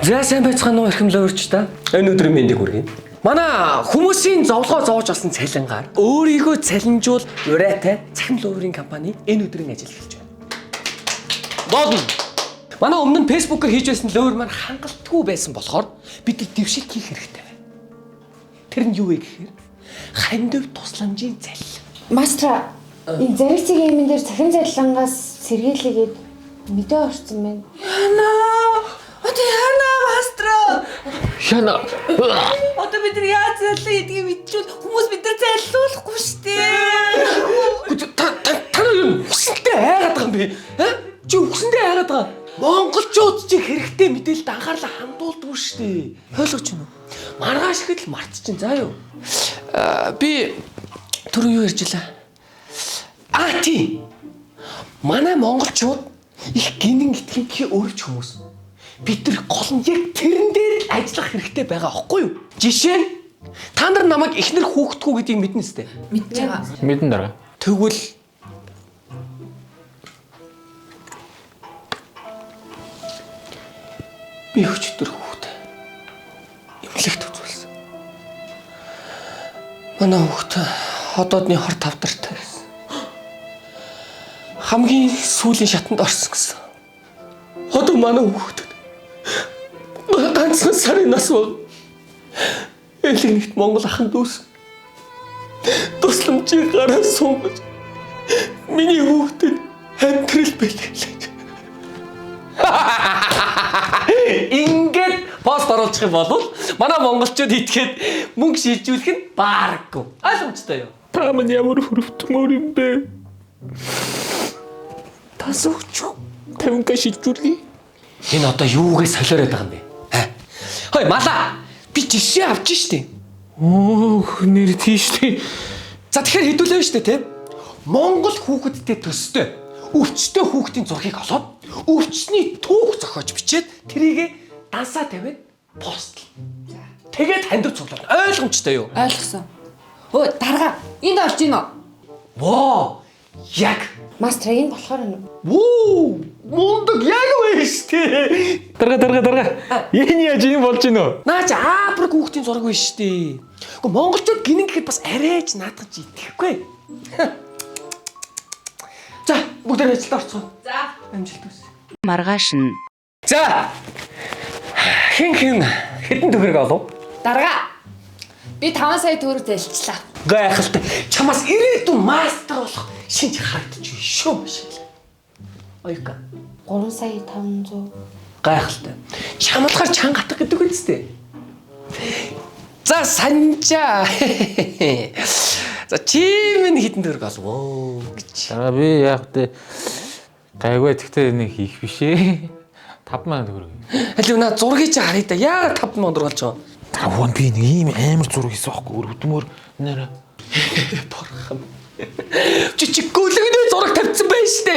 За, сайн байцгаана уу, эрхэм луурч та. Энэ өдрийн мэндийг хүргэе. Манай хүмүүсийн зовлогоо зовж олсон цалингаар өөрийгөө цалинжуул урайтай цахим луурын компани энэ өдрийн ажил эхэлж байна. Болно. Манай өмнө нь Facebook-оор хийж байсан луур маань хангалтгүй байсан болохоор бид нар дэвшилт хийх хэрэгтэй байна. Тэр нь юу вэ гэхээр хандив тусламжийн заллин. Мастер, энэ зариг цэгийн юмн дээр цахим зарлангаас сэргийлээгээд мэдээ орсон байна. Яна! Одоо яана, мастер? Яна. Одоо бид нар яаж зайлаа гэдгийг мэдчихвэл хүмүүс бид нар зайлуулахгүй шүү дээ. Та та та нар юу үсэнтэй айгаад байгаа юм бэ? Аа? Чи үсэндээ айгаад байгаа. Монголчууд чи хэрэгтэй мэдээлэлд анхаарлаа хандуулдаггүй шүү дээ. Ойлгож байна уу? Маргааш ихэд л мартчихин заа юу. Аа, би түрүү юу ярьж илаа? Аа, тий. Манай монголчууд их гинэн итгэмжийн өөрч хүмүүс. Бид нар гол нь яг тэрэн дээр л ажиллах хэрэгтэй байгаа аахгүй юу? Жишээ нь та нар намайг эхнэр хүүхдгүү гэдгийг мэднэ сте. Мэдж байгаа. Мэдэн, дараа. Тэгвэл би өчтөр хүүхдээ эмнэлэгт үзүүлсэн. Манай хүүхд ходоодны хор тавдартай гэсэн. Хамгийн сүүлийн шатанд орсон гэсэн. Одоо манай хүүхдэд ганцхан сарын нас баг. Элэгнэгт Монгол ахын дүүс тусламжийг гараа сунгаж миний хүүхдэд амьдрал бэлгэлээ. Ингээд пост оруулах юм бол манай монголчууд итгээд мөнгө шилжүүлэх нь бааргүй. Ойлгомжтой юу? Та мань ямар хөрөвтмөр юм бэ? Тас өгч. 50к шилжүүлье. Энэ одоо юугээ солиороод байгаа юм бэ? Аа. Хой мала, би жишээ авч штэ. Өөх, нэр тийш тий. За, тэгэхээр хэдүүлээ штэ, тийм. Монгол хүүхэдтэй төстэй өвчтөй хүүхдийн зургийг олоод өвчсний түүх зохиож бичээд тэрийг дансаа тавиад постлоо. Тэгээд хандив цуглуулна. Ойлгомжтой юу? Ойлгосон. Өө, дарга, энд орж ийн үү? Воо! Яг. Мастер, энэ болохоор нь Вүү! Мундаг, яг вэ штэ. Дарга, дарга, дарга. Энэ яаж юм болж гинөө? Наа чи Африк хүүхдийн зураг биш штэ. Гэхдээ монголчууд гинэн гэхэд бас арайч наадах чи итгэхгүй. За, бүгдээр ажилд орцгоо. За. Амжилт хүсье. Маргааш нь За. Хин хин хэдэн төгрөг олов? Дарга. Би 5 сая төгрөг зайлчлаа. Гайхалтай. Чамаас ирээдүйн мастер болох шинж харагдаж байна шүү, машин. Оюка. 3 сая 500. Гайхалтай. Чамлахаар чанга хатах гэдэг үстэй. За, санжаа. За, чи минь хэдэн төгрөг олов гэж. Дарга, би яг тэ гайгүй, тэгтээ нэг хийх биш ээ. 5000 төгрөг. Халив, на зургийг чи харъя да. Яагаад 5000 төгрөг болж байгаа юм? Дарга, би нэг ийм амар зураг хийсэн байхгүй өргөдмөр нэр. Бурхан. Чи гүлэгний зураг тавьсан байж штэ.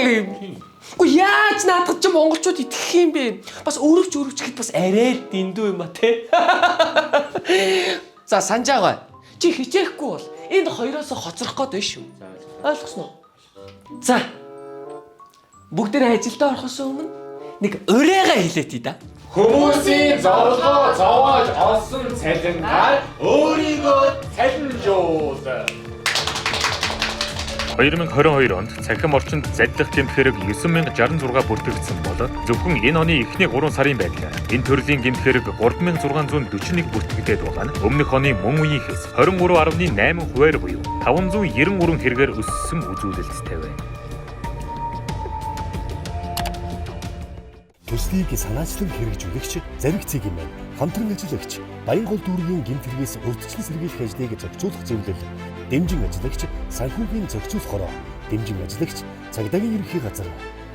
Үгүй, яаж наадах чи монголчууд итгэх юм бэ? Бас өрөвч өрөвч гэхэд бас арай л дэндүү юм а, те. За, санжаагаа. Чи хичээхгүй бол энд хоёроос хоцрох гээд байна шүү. Ойлгосноо? За. Бүгдээрээ ажилдаа орохоос өмнө нэг урайгаа хэлээт да. Хүмүүсийн зовлогоо зовоож олсон цалингаар өөрийгөө цалинжуул. 2022 онд цахим орчинд заллах гэмт хэрэг 9066 бүртгэгдсэн бол зөвхөн энэ оны эхний 3 сарын байдлаар энэ төрлийн гэмт хэрэг 3641 бүртгэгдээд байгаа нь өмнөх оны мөн үеийнхээс 23.8 хувиар буюу 593 хэрэгээр өссөн үзүүлэлттэй байна. Төслийг санаачлан хэрэгжүүлэгч Зариг цэгийн маань хамтран ажиллагч Баянгол дүүргийн гэмт хэрэгээс урьдчилан сэргийлэх ажлыг зохицуулах зөвлөл, дэмжин ажиллагч санхүүгийн зохицуулах хороо, дэмжин ажиллагч цагдаагийн ерөнхий газар.